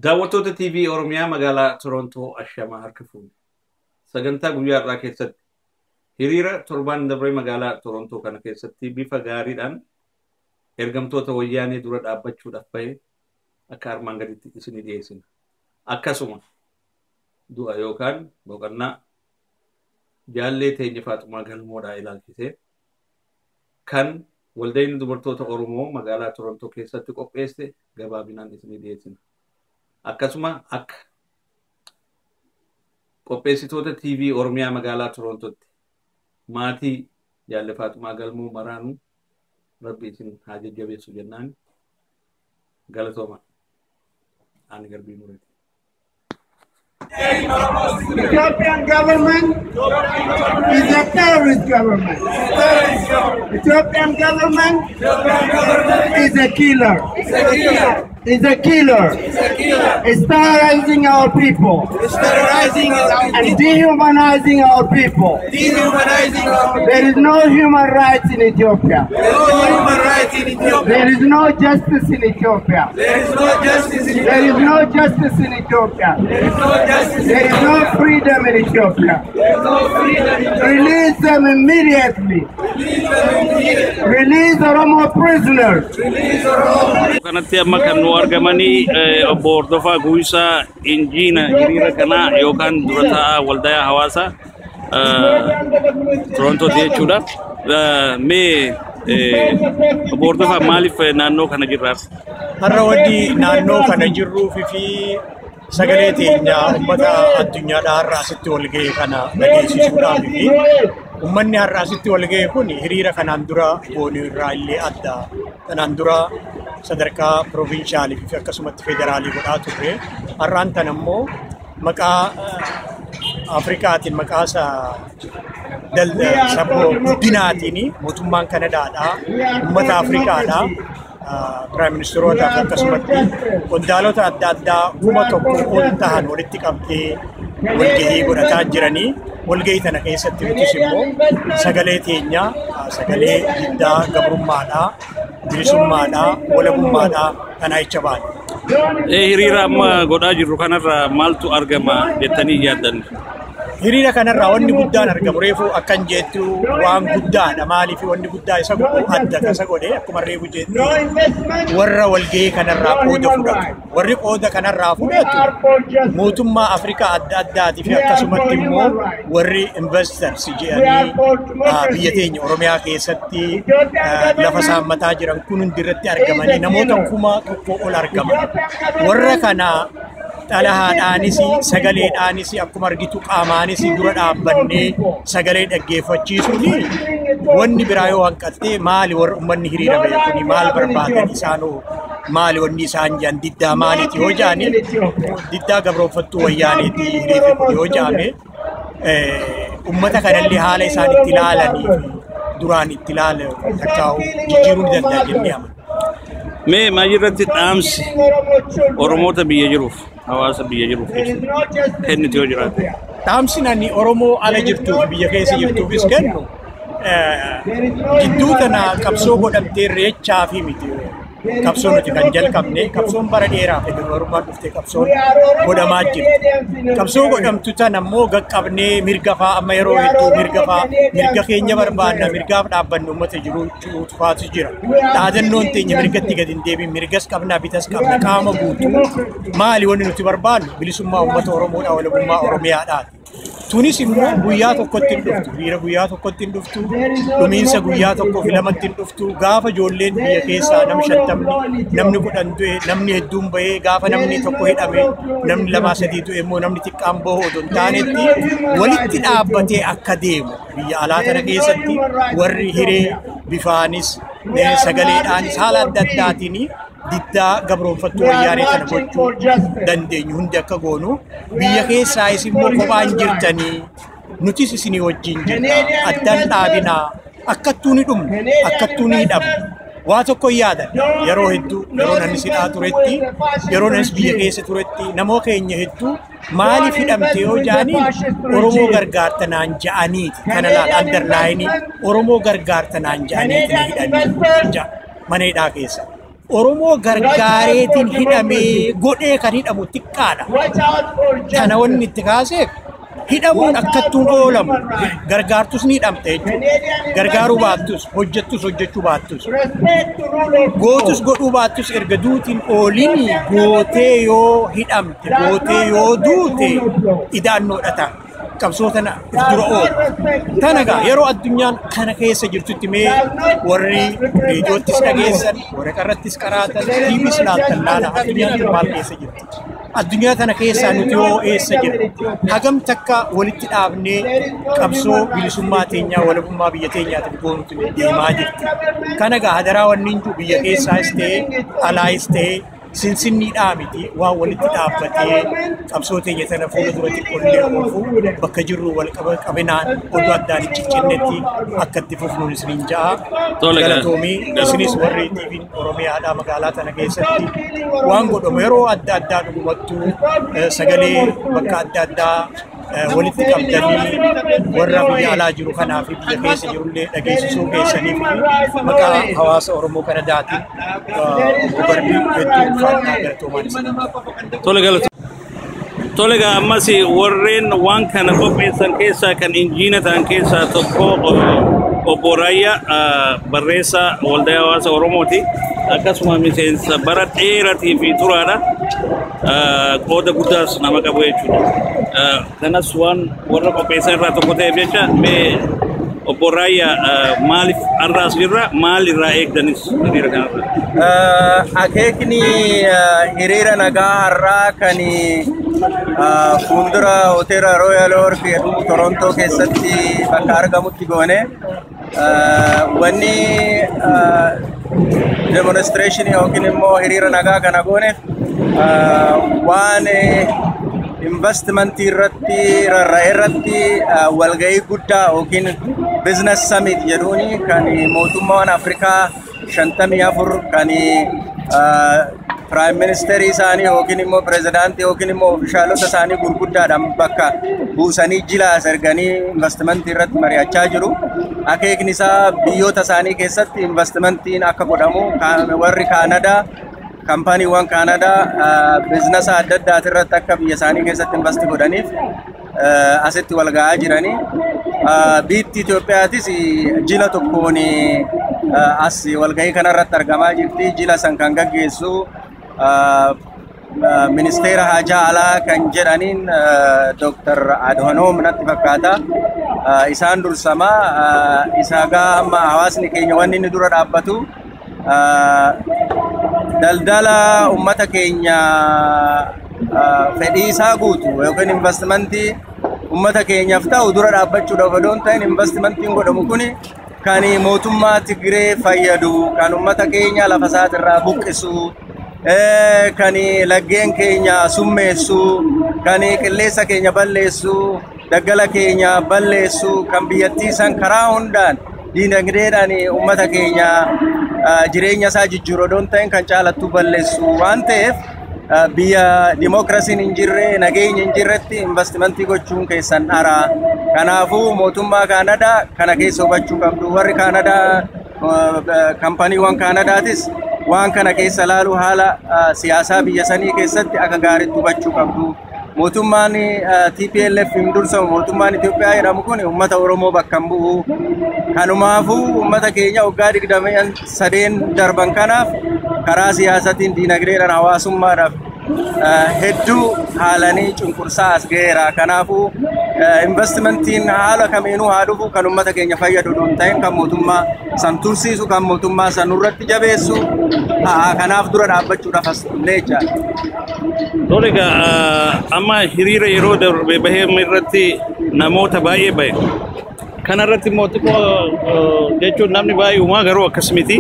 Daawwattoota TV Oromiyaa magaalaa Torontoo ashamaa harka fuune. Sagantaa guyyaa har'aa keessatti hiriira torbaan dabree magaalaa Torontoo kana keessatti bifa gaariidhaan ergamtoota wayyaanee dura dhaabbachuudhaaf bahe akka armaan gaditti isinii dhiyeessina. Akkasuma du'a yookaan boqonnaa jaallee teenya Faaxumaa Galmoodhaa ilaalchisee kan waldaan dubartoota Oromoo magaalaa Torontoo keessatti qopheesse gabaabinaan isinii dhiyeessina. Akkasuma akka qopheessitoota TV Oromiyaa magaalaa Torontootti maatii jaalle Faaxumaa Galmoo maraanuu Rabbi isin haa jajjabeessu jennaan galatooma. Ani Garbii Mureeti. Ethiopian government is a terrorist government. Ethiopian government is a killer. Is a killer. Is terrorizing our people. Terrorizing our and dehumanizing our people. Dehumanizing our people. There is no human rights in Ethiopia. There is no human rights in Ethiopia. There is no justice in Ethiopia. There is no justice in There is Ethiopia. No justice in Ethiopia. There is no justice in There is no freedom in Ethiopia. There is no freedom in Ethiopia. Release them immediately. Release them immediately. Release Oromo prisoners. Release Oromo. Kanatti amma kan nu argamanii obbo Hordofaa Guuyisaa injiina hiriira kanaa yookaan dura taa'aa waldayaa hawaasaa Torontooti jechuudha. Mee obbo Hordofaa, maaliif naannoo kana jirraaf? Har'a wanni naannoo kana jirruu fi sagalee teenya uummata addunyaadhaa har'a asitti wal ga'e kana dhageessisuudhaaf fi uummanni har'a asitti wal ga'e kun hiriira kanaan dura goonuu irraa illee adda. Kanaan dura sadarkaa provincialii fi akkasumatti federaalii godhaa turre. Har'aan tan ammoo maqaa Afrikaatiin, maqaa saboo guddinaatiin mootummaan Kanadaadhaa uummata Afrikaadhaa prime ministerootaaf akkasumatti qondaalota adda addaa 1000 ol tahan walitti qabdee walgahii godhataa jiranii. Walgahii tana keessatti nutis immoo sagalee teenya, sagalee diddaa gabrummaadhaa, bilisummaadhaa, walabummaadhaa kanaa jecha baane. Hiriira amma godhaa jirru kanarraa maaltu argama jettanii yaaddan? Hiriira kanarraa wanni guddaan argamu reefu akkan jettu waan guddaadha. Maaliif wanni guddaa isa godhu adda isa godhe? Akkuma reefu jettu, warra walgahii kanarraa qooda fudhatu. Warri qooda kanarraa fudhatu mootummaa Afrikaa adda addaatii fi akkasumatti immoo warri investors jedhanii biyya teenya Oromiyaa keessatti lafa saammataa jiran kun hundi irratti argamanii namoota 1000 ol argaman. Warra kana xalahaadhaanis, sagaleedhaanis, akkuma argitu qaamaanis dura dhaabbannee sagalee dhaggeeffachiisuun, wanni biraa yoo hanqatte maali, warra uummanni hiriira ba'e kuni maal barbaadan, isaanoo maali wanni isaan jedhan, diddaa maaliiti yoo jedhani, diddaa gabroonfattuu wayyaaneeti hiriirri kun yoo jedhame, uummata kanallee haala isaan itti ilaalanii fi duraan itti ilaalan takkaa'u jijjiiruu ni danda'a jennee amanna. Mee maal irratti dhaamsi Oromoota biyya jiruuf, hawaasa biyya jiruuf kennitu yoo jiraate? Dhaamsi ani Oromoo ala jirtuuf biyya keessa jirtuufis kennu, jidduu tana qabsoo godhamtee irreechaa fi miti. Qabsoo nuti kan jalqabne, qabsoon bara dheeraa fi Oromummaan dhuftee qabsoon godhamaa jirti. Qabsoo godhamtu tana immoo qaqqabnee mirga fa'aa, amma yeroo hedduu mirga fa'aa, mirga keenya barbaanna, mirgaaf dhaabbannu uummata jiru faatu jira. Dhaadannoon teenya mirgatti gadi hin deebiin, mirgas qabna, bitas qabna, qaama guutuu. Maali wanni nuti barbaannu? Bilisummaa uummata Oromoodhaa, walabummaa Oromiyaadhaati. Tunis immoo guyyaa tokkotti hin dhuftu. Hiriira guyyaa tokkotti hin dhuftu. Dhumiinsa guyyaa tokkoo fi lamatti hin dhuftu. Gaafa ijoolleen biyya keessaa nama 50ni, namni 10 du'e, namni hedduun bahee, gaafa namni tokko hidhame, namni lamaa sadii du'e immoo namni xiqqaan bahu odoo hin taanetti walitti dhaabbatee akka deemu, biyya alaa kana keessatti warri hiree bifaanis, sagaleedhaanis, haala adda addaatiin diddaa gabroonfattuu wayyaanee kana gochuu dandeenyu hundi akka goonu, biyya keessaayis immoo kophaan jirtanii, nutis isinii wajjin jirra, addaan dhaabinaa, akkattuu ni dhumne, akkattuu ni hidhamne. Waa tokko hin yaadan, yeroo hedduu yeroo namni sidhaa turetti, yeroo namnis biyya keessa turetti, namoo keenya hedduu maaliif hidhamte yoo ja'aniin, Oromoo gargaarta naan ja'aniiti. Kana laal, underline, Oromoo gargaarta naan ja'aniiti na hidhanii ja'a mana hidhaa keessa. Oromoo gargaareetiin hidhamee godhee kan hidhamu xiqqaadha. Kana wanni itti kaaseef hidhamuun akkattuun oolamu gargaartus ni hidhamte jechuudha. Gargaaruu baattus, hojjettus hojjechuu baattus, gootus godhuu baattus, erga duutiin oolin gootee yoo hidhamte, gootee yoo duute idaannoodha ta'a. Qabsoo tana if dura oolu. Tana gaa yeroo addunyaan kana keessa jirtutti mee warri reediyoottis dhageessan, waraqarrattis qaraatan, tiivis laaltan laala, addunyaan tun maal keessa jirti? Addunyaa tana keessaa nuti yoo eessa jirra? Hagam takka walitti dhaabnee qabsoo bilisummaa teenyaa, walabummaa biyya teenyaatiif goonutu deemaa jirti? Kana gaa hadaraa wanni hin jiru, biyya keessaas ta'ee alaayis ta'ee sinsinniidhaa miti, waan walitti dhaabbatee qabsoo teenya tana fuula duratti qollee oofu bakka jirru wal qabinaan oduu addaan hin ciccinnetti akka itti fufnuun isiniin ja'a. Galatoomii isinis warri TV'n Oromiyaadhaa magaalaa tana keessatti waan godhamu yeroo adda addaa dhugumattuu sagalee bakka adda addaa walitti qabdanii warra biyya alaa jiru kanaa fi biyya keessa jirullee dhageessisuu keessaniif maqaa hawaasa Oromoo Kanadaatiin obbo Garbii hedduu ulfaadhaa, galatoomaan isin. Tole, galatoomii. Tole egaa, ammas warreen waan kana qopheessan keessaa kan injiina ta'an keessaa tokko obbo Raayyaa, barreessaa Waldaa Hawaasa Oromooti. Akkasuma miseensa bara dheeratii fi turaadha. Qooda guddaas nama qabu jechuudha. Kanas waan warra qopheessan irraa tokko ta'eef jecha, mee obbo Raayyaa, maaliif har'aas jirra, maal irraa eegdanis hiriira kanarra? Akeekni hiriira nagaa har'aa kan fuuldura hoteela Royal Oak jedhamu Torontoo keessatti bakka argamutti goone, wanni demonstration yookiin immoo hiriira nagaa kana gooneef waan investimentii irratti rarra'e irratti walgahii guddaa yookiin business summit jedhuuni kan mootummaan Afrikaa 54 kan prime ministerii isaanii yookiin immoo pirezidaantii yookiin immoo ofishaalota isaanii gurguddaadhaan bakka buusanii jilaas erganii investimentii irratti mari'achaa jiru. Akeekni isaa biyyoota isaanii keessatti investimentiin akka godhamu, warri Kaanadaa, kaampaaniiwwan Kaanadaa biizinasa adda addaati irratti akka biyya isaanii keessatti invest godhaniif asitti wal ga'aa jiranii. Biitti Itoophiyaatis jila tokkoon as walgahii kanarratti argamaa jirti. Jila san kan gaggeessu ministeera haajaa alaa kan jedhaniin Dr. Adhanom natti fakkaata. Isaan dursamaa isaa gaa amma hawaasni keenya wanni inni dura dhaabbatu daldala ummata keenya fedhii isaa guutu yookiin investimentii ummata keenyaaf ta'u dura dhaabbachuudhaaf odoo hin ta'in, investimentiin godhamu kuni kan mootummaa Tigree fayyadu, kan ummata keenya lafa isaatirraa buqqisu, kan laggeen keenya summeessu, kan qilleensa keenya balleessu, daggala keenya balleessu, kan biyyattii san karaa hundaan diinagdeedhaan ummata keenya jireenya isaa jijjiiru odoo hin ta'in kan caalattuu balleessu waan ta'eef, biyya dimookiraasiin hin jirre, nageenyi hin jirretti investimentii gochuun keessan dhara. Kanaafuu mootummaa Kaanadaa kana keessa hubachuu qabdu. Warri Kaanadaa, kaampaniiwwan Kaanadaatis waan kana keessa laalu haala siyaasaa biyya sanii keessatti akka gaariitti hubachuu qabdu. Mootummaan TPLF hin dursamu, mootummaan Itoophiyaa jedhamu kun uummata Oromoo bakka hin bu'u. Kanumaafuu uummata keenya waggaa 23 darban kanaaf karaa siyaasatiin, diinagdeedhaan, hawaasummaadhaaf hedduu haalanii cunqursaa as ga'eera. Kanaafuu investimentiin haala kamiinuu haa dhufu kan uummata keenya fayyadu odoo hin ta'in kan mootummaa san tursiisu, kan mootummaa san nurratti jabeessu ta'a. Kanaaf dura dhaabbachuudhaaf as dhufnee jechaadha. Tole egaa, amma hiriira yeroo darbe bahee irratti namoota baay'ee bahe. Kanarratti immoo xiqqoo jechuun namni baay'ee uumaa garuu akkas miti.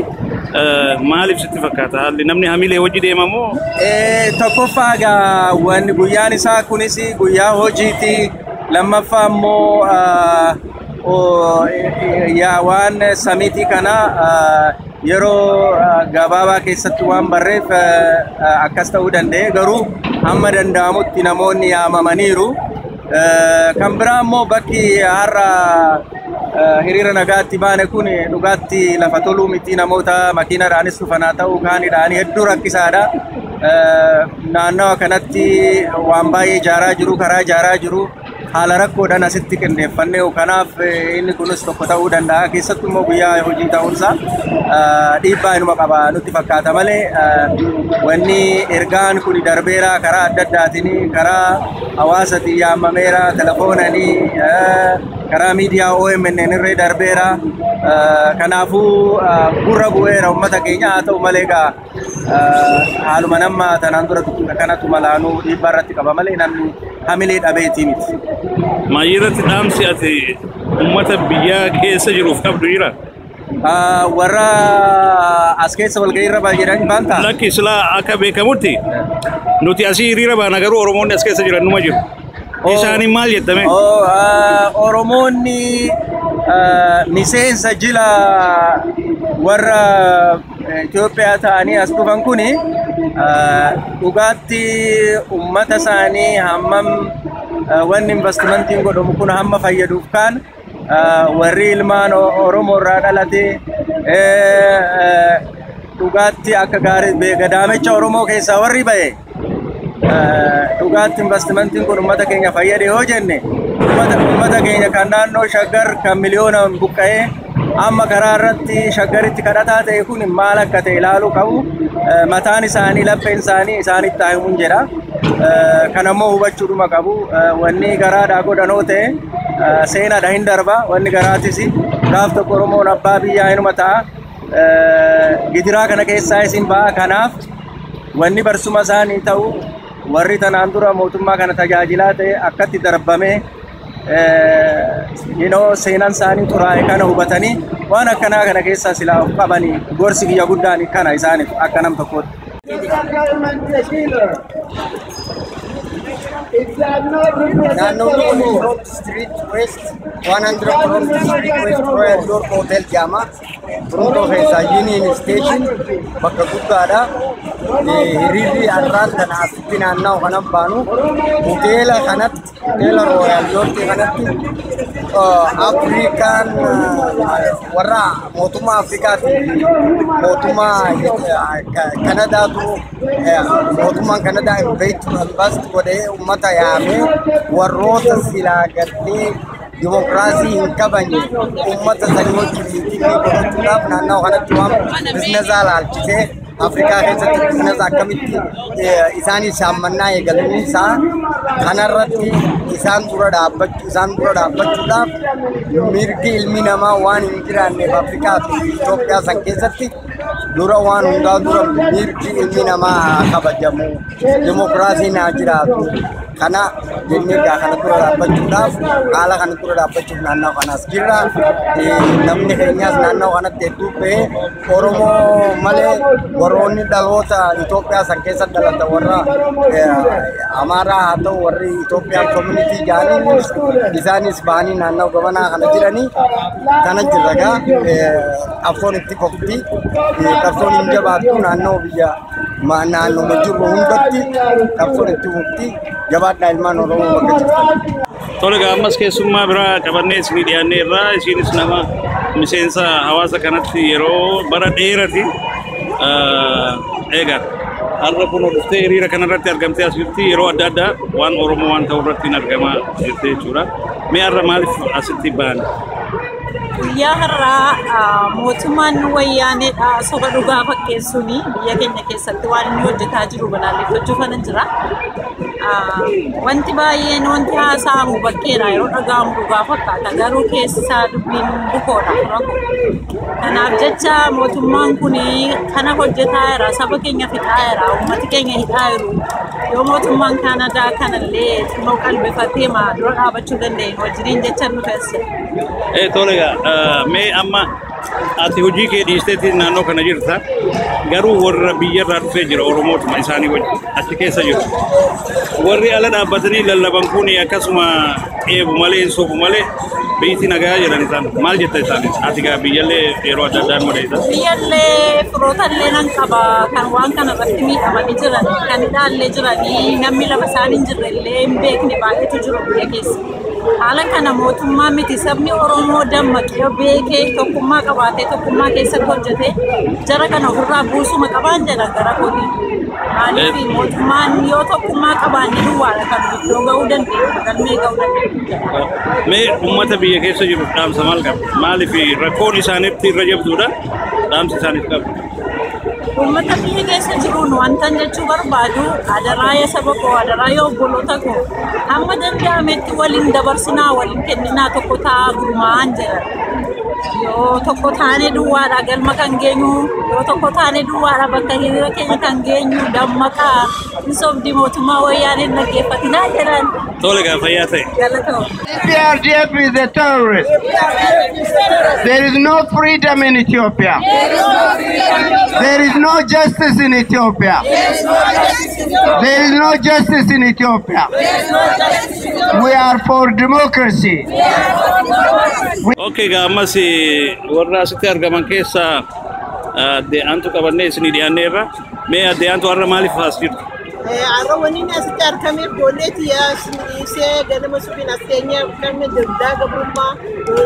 Maaliif sitti fakkaata? Haalli namni hamilee hojii deema moo? Tokkoffaa egaa wanni guyyaan isaa kunis guyyaa hojiiti. Lammaffaa immoo yaa waan summitii kana yeroo gabaabaa keessatti waan barreef akkas ta'uu danda'e, garuu hamma danda'amutti namoonni yaamamaniiru. Kan biraa immoo bakki har'a Hiriira nagaatti baane kun dhugaatti lafa toluu miti, namoota makiinadhaanis dhufanaa ta'uu kaanidhaan hedduu rakkisaadha. Naannawa kanatti waan baay'ee ijaaraa jiru, karaa ijaaraa jiru, haala rakkoodhaan asitti qindeeffannee, kanaaf inni kunis tokko ta'uu danda'a. Keessattuu immoo guyyaa hojii ta'uunsaa dhiibbaa inuma qaba nutti fakkaata malee, wanni ergaan kun darbeera karaa adda addaatiin, karaa hawaasatiin yaamameera, telefoonanii, karaa miidiyaa OMN irree darbeera. Kanaafuu gurra bu'eera uummata keenya. Haa ta'u malee egaa haaluma nama tanaan dura kanatu malaanuu dhiibbaa irratti qaba malee namni hamilee dhabeetii miti. Maayii irratti dhaamsi ati uummata biyyaa keessa jiruuf qabdu jira? Warra as keessa walgahii irra jiran baantaa? Lakki, silaa akka beekamutti nuti asii hiriira baana, garuu Oromoonni as keessa jiran numa jiru. Isaanii maal jettame? Oromoonni miseensa jila warra Itoophiyaa ta'anii as dhufan kuni dhugaatti uummata isaanii hammam wanni investimentiin godhamu kun hamma fayyaduuf kaan warri ilmaan Oromoo irraa dhalate dhugaatti akka gaarii gadaamecha Oromoo keessaa warri ba'e, dhugaatti investimentiin kun uummata keenya fayyade yoo jenne, uummata keenya kan naannoo Shaggar kan miliyoonaan buqqa'ee amma karaa irratti Shaggaritti kadhataa ta'e kun maal akka ta'e ilaaluu qabu. Mataan isaanii, lapheen isaanii isaanitti haa himuun jedha. Kanammoo hubachuudhuma qabu. Wanni garaadhaa godhanoo ta'e seenaadha, hin darba. Wanni garaatis gaaf tokko Oromoon abbaa biyyaa inuma ta'a. Gidiraa kana keessaa isin ba'a. Kanaaf wanni barsuma isaanii ta'u, warri tanaan dura mootummaa kana tajaajilaa ta'e akkatti darbamee seenaan isaanii xuraa'e kana hubatanii waan akkanaa kana keessaa silaa of qabanii, gorsi kiyya guddaan kana isaaniif akka nam tokkootti. Government a killer. It does not represent Naannoon kun Oromo. Front Street West, 100 Front Street West, Royal York Hotel jedhama. Toronto keessaa Union Station bakka guddaadha. Hiriirri har'aan kana asitti naanna'u kanan baanu hoteela kanatti, hoteela Royal York kanatti, Afrikaan warra mootummaa Afrikaatii fi mootummaa Kanadaatu, mootummaan Kanadaa invest godhee uummata yaamee warroota silaa gartee dimokiraasii hin kabajne uummata sanii wajjin meeting godhachuudhaaf naannoo kanatti waan business laalchisee Afrikaa keessatti business akkamitti isaanii saammannaa eegalanii isaa kanarratti isaan dura dhaabbachuudhaaf, mirgi ilmi namaa waan hin jiraanneef Afrikaa fi Itoophiyaa san keessatti dura waan hundaa dura mirgi ilmi namaa haa kabajamu, dimokiraasiin haa jiraatu kana jennee gaa kana dura dhaabbachuudhaaf, haala kana dura dhaabbachuuf naannoo kanaas jirra. Namni keenyaas naannoo kanatti hedduu bahee, Oromoo malee warroonni dhaloota Itoophiyaa san keessa dhalatan, warra Amaaraa haa ta'u, warri Itoophiyaan community jedhanii isaanis bahanii naannoo gabanaa kana jiranii kana jirra. Gaa qabsoon itti fufti, qabsoon hin jabaattu. Naannoo biyya naannoma jirru hundatti qabsoon itti fufti. Jabaadhaa ilmaan Oromoo bakka jirtan. Tole egaa, ammas keessummaa biraa qabannee isinii dhiyaannee irraa, isinis nama miseensa hawaasa kanatti yeroo bara dheerati. Egaa har'a kun dhuftee hiriira kanarratti argamtee asitti yeroo adda addaa waan Oromoo waan ta'u irratti hin argamaa jirte jechuudha. Mee har'a maaliif asitti ba'an? Guyyaa har'aa mootummaan wayyaaneedha soba dhugaa fakkeessuun biyya keenya keessatti waan inni hojjetaa jiru balaaleffachuu kanan jira. Wanti baay'een wanti haasa'amu bakkeedha, yeroo dhaga'amu dhugaa fakkaata, garuu keessa dubbiin bukoodha rakkoo. Kanaaf jecha mootummaan kun kana hojjetaa jira, saba keenya fixaa jira, uummati keenya hidhaa jiru. Yoo mootummaan Kaanadaa kanallee xinnoo qalbifatee maa dura dhaabachuu danda'e wajjiniin jecha nu feesse. Tole egaa, mee amma ati hojii kee dhiisteetti naannoo kana jirta, garuu warra biyyarraa dhufee jira Oromootuma isaanii wajjin achi keessa jiru. Warri ala dhaabbatanii lallaban kun akkasuma eebu malee hin sobu malee biyyi nagaa jedhan isaan, maal jetta isaanis? Ati gaa biyyallee yeroo adda addaa nu Biyyallee firootallee nan qaba kan waan kana irratti miidhamanii jiran, kan hidhaallee jiranii, namni lafa isaan hin jirre illee hin beekne baay'eetu jiru biyya keessa. Haala kana mootummaa miti sabni Oromoo dammaqee beekee tokkummaa qabaatee tokkummaa keessatti hojjetee jara kana ofirraa buusuma qabaan jedha gara kootiin. Maaliif mootummaan yoo tokkummaa qabaanne duwwaadha kan iddoo ga'uu dandeenyu galmee ga'uu dandeenyu. Mee uummata biyya keessa jiru dhaamsa maal qaba? Maaliif rakkoon isaaniitti irra jabduudha? Dhaamsa isaaniif qaba. Uummata biyya keessa jiruun wantan jechuu barbaadu adaraa saba koo adaraa obboloota koo hamma danda'ametti waliin dabarsinaa waliin kenninaa tokko ta'a gurmaa'an jedha. Yoo tokko taane duwwaadha galma kan geenyu yoo tokko taane duwwaadha bakka hiriira keenya kan geenyu dammaqaa hin sobdi mootummaa wayyaaneen dhaggeeffatinaa jedhan. Tole gaa fayyaa ta'e. Galatoom. EPRDF is a terrorist. There is no freedom in Ethiopia. There is no justice in Ethiopia. There is no justice in Ethiopia. We are for democracy. Okay, gaa ammas warra asitti argaman keessaa aadde Aantu qabannee isinii dhiyaanneerra. Mee aadde Aantu har'a maaliif as jirtu? Har'a wanni inni asitti argameef ijoollee dhiisee ganama subiin as teenyee kan dugdaa gabrummaa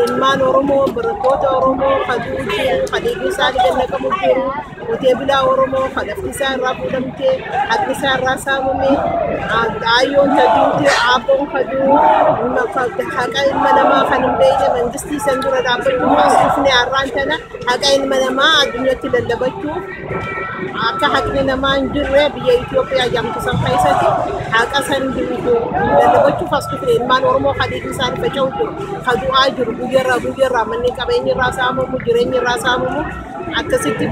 ilmaan Oromoo barattoota Oromoo kaduu jiru kadeegni isaanii gannaqamu jiru qotee bulaa Oromoo kan lafti isaa irraa fuudhamtee haqni isaa irraa saamame aayyoon taduuti aabboon kaduu haqa ilma namaa kan hin beekne mangistii san dura dhaabbachuuf as dhufne har'aan tana haqa ilma namaa addunyaatti lallabachuuf akka haqni namaa hin jirre biyya Itoophiyaa jedhamtu san keessatti haqa san lallabachuuf as dhufne ilmaan Oromoo hadiidni isaanii faca'u jiru ka du'aa jiru guyyarraa guyyarraa manneen qabeenyi irraa saamamu jireenyi irraa saamamu akkasitti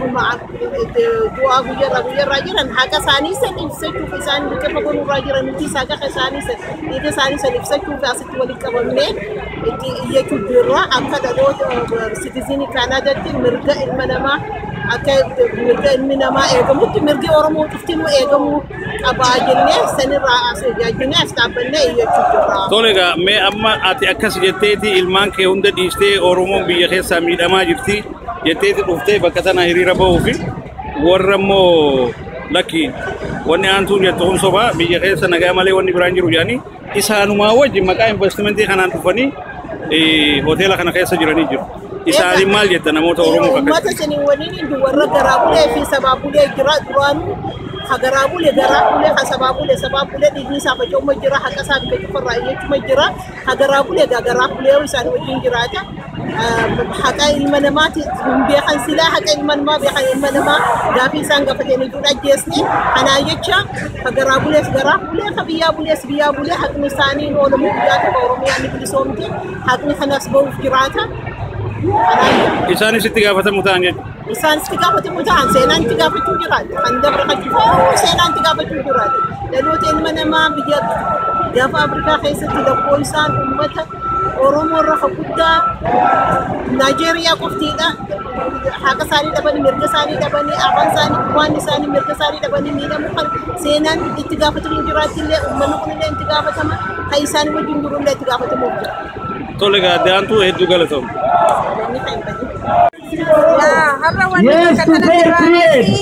du'aa guyyarraa guyyarraa jiran haqa isaanii san ibsachuuf isaan biqilfa gonurraa jiran nuti haqa isaanii san dhiiga isaanii san ibsachuuf asitti walitti qabamnee itti iyyachuu jirra akka dhaloota sitizinii Kaanaadaatti mirga ilma namaa akka mirga ilmi namaa eegamutti mirgi Oromoo cuftinuu eegamuu qabaa jennee sanirraa as ijaajjinee as dhaabbannee iyyachuu jirra. Tole egaa mee amma ati akkas jetteeti ilmaan kee hunda dhiistee Oromoon biyya keessaa miidhamaa jirti jetteeti dhuftee bakka tana hiriira bahuu fi warra immoo lakki wanni aantuun jettu kun sobaa biyya keessa nagaa malee wanni biraan jiru jedhanii isaanumaa wajjin maqaa investimentii kanaan dhufanii hoteela kana keessa jiranii jiru. Isaaniin maal jetta namoota Oromoo Uummata fakkaatu? sanii waliin warra garaa bulee fi sabaa bulee jira duraanuu ha garaa bulee garaa bulee ha sabaa bulee sabaa bulee dhiigni isaa faca'uma jira haqa isaa bika cufarraa iyyachuma jira ha garaa bulee garaa bulee isaan wajjin jiraata. Haqa ilma namaati hin beekan silaa haqa ilma namaa beekan ilma namaa gaafii isaan gaafatanii jiru ajjeesne kanaa jecha ha garaa bulees garaa bulee ha biyyaa bulees biyyaa bulee haqni isaanii hin oolamu guyyaa tokko Oromiyaan ni bilisoomte haqni kanas bahuuf jiraata. Kanaa Isaanis itti gaafatamu ta'an jechuudha. Isaan itti gaafatamu ta'an seenaan itti gaafachuu jiraatu kan dabra qachuuf seenaan itti gaafachuu jiraatu dhaloota ilma namaa biyya gaafa Afrikaa keessatti lakkoofsaan uummata Oromoo irra guddaa Naajeeriyaa qoftiidha. Haqa isaanii dhabanii mirga isaanii dhabanii afaan isaanii waan isaanii mirga isaanii dhabanii miidhamuu kan seenaan itti gaafatamu jiraattillee uummanni kunillee itti gaafatama kan isaan wajjin jirullee itti gaafatamuuf jira. Tole egaa aadde Aantuu hedduu galatoomne. Inni kan hin badin. Har'a wanni Yes bakka to kanatti fair baanee trade. fi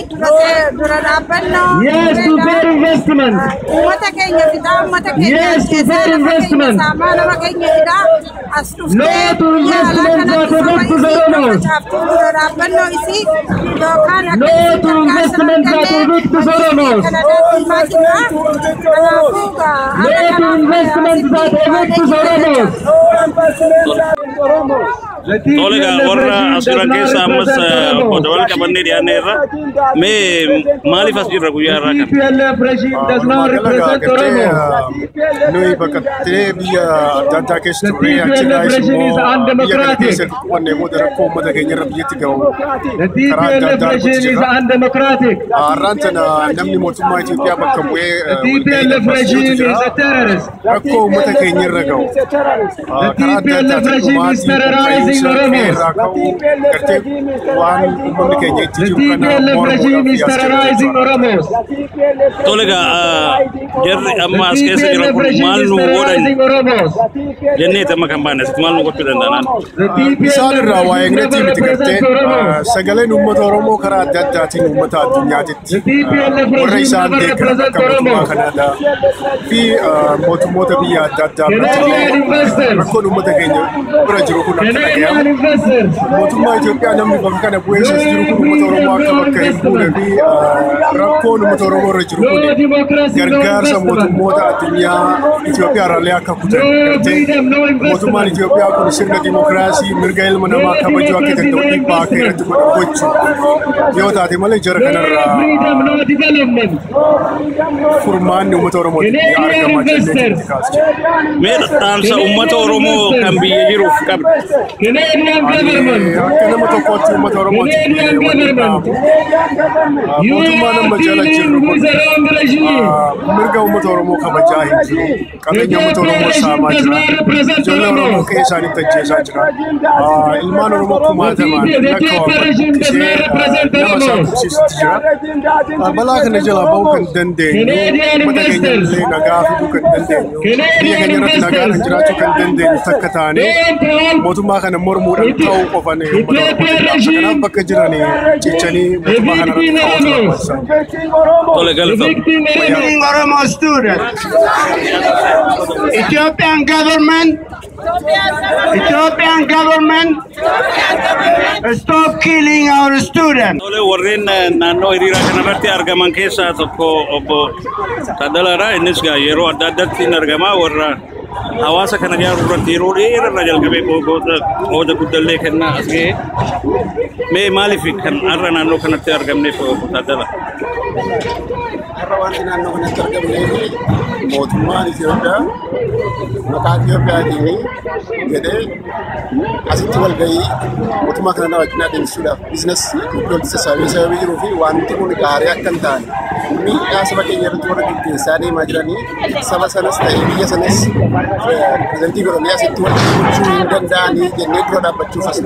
dura dhaabbannoo Yes to fair investment. uummata keenya fidaa uummata keenya Yes to ajjeesaa fair lafa keenya investment. saamaa nama keenya hidhaa as No dhuftee to biyya alaa investment kanatti that saba affect the isii Oromos. facaaftuu dura dhaabbannoo isii yookaan akka No isii to gargaarsa investment that argannee evict the Oromos. Kanadaatti himaa jirra. Kanaafuu No har'a to kanaaf investment asitti that baanee evict the jirra Oromos. jechuudha. The Tole egaa TPLF warra regime as does jiran not keessaa ammas represent obbo Oromos. Dabal qabannee dhiyaanneerra. Mee maaliif as jirra guyyaa The har'aa kana? TPLF regime does not Walumaa gala represent gartee Oromos. nuyi baqattee biyya adda addaa keessa The turre TPLF achirraas regime is immoo biyya kana undemocratic. keessa qubannee booda rakkoo uummata keenya irra biyyatti gahu The karaa adda TPLF addaa arguutu regime is jirra. undemocratic. Har'aan tana namni mootummaa Itoophiyaa bakka bu'ee The walgahii TPLF dhabbaas jirutu regime jira. is a terrorist. Rakkoo uummata keenya irra gahu The karaa adda TPLF addaatiin regime is dhumaatii terrorizing isa irraa ka'uu gartee waan uummanni keenya itti jiru kana mormuudhaaf as jiru. Tole egaa, jarri amma as keessa jiran kun maal nu godhan jenneeti amma kan baane asitti maal nu gochuu danda'an? Isaan irraa waa eegnetii miti. Gartee sagaleen uummata Oromoo karaa adda addaatiin uummata addunyaatitti warra isaan deeggaran akka mootummaa Kanaadaa fi mootummoota biyya adda addaa biratti rakkoon uummata keenya bira jiru kun akka dhagayamu, mootummaa Itoophiyaa namni bakka kana bu'ee as jiru kun uummata Oromoo akka bakka hin buune fi rakkoon uummata Oromoo irra jiru kun gargaarsa mootummoota addunyaa Itoophiyaa irraallee akka kutan, gartee mootummaan Itoophiyaa kun sirna dimokiraasii mirga ilma namaa kabajuu akka danda'u dhiibbaa akka irratti godhan gochuu yoo taate malee jara kanarraa furmaanni uummata Oromootiif argamaa jennee itti kaasu. Mee dhaamsa uummata Oromoo kan biyya jiruuf qabdu? Akka nama tokkootti uummata Oromootiif wanni dhaamu, mootummaan amma jala jirru kun mirga uummata Oromoo kabajaa hin jiru. Qabeenya uummata Oromoo saamaa jira. Ijoollee Oromoo qe'ee isaaniitti ajjeesaa jira. Ilmaan Oromoo kumaatamaan lakkaa'aman buqqisee nama isaan qubsiisutti jira. Balaa kana jalaa bahuu kan dandeenyu, uummata keenya illee nagaa fiduu kan dandeenyu, biyya keenya irratti nagaadhaan jiraachuu kan dandeenyu takka taanee mootummaa kana mormuudhaan ta'uu qofan uummata Oromootiif dhaamsa. Kanaaf bakka jiran cichanii mootummaa kana irratti ka'uutu barbaachisaa. Tole, galatoom. Killing Oromo students. Ethiopian government, Ethiopian government, stop killing our students. Tole, warreen naannoo hiriiraa kanarratti argaman keessaa tokko obbo Taaddalaadha. Innis gaa yeroo adda addaatti hin argama. Warra hawaasa kana ijaaruu irratti yeroo dheeraa irraa jalqabee qooda guddallee kennaa as ga'e. Mee maaliif kan har'a naannoo kanatti argamneef, obbo Taaddala? Har'a wanti naannoo kanatti argamneef mootummaan Itoophiyaa maqaa Itoophiyaatiin jedhee asitti walgahii mootummaa kana wajjin adeemsisuudhaaf business walitti sassaabee sababii jiruu fi wanti kun gaarii akka hin taane, miidhaa saba keenya irratti warra gaggeessaa deemaa jiranii saba sanas ta'e biyya sanas represent godhanii asitti walgahii gochuu hin danda'anii jennee dura dhaabbachuuf as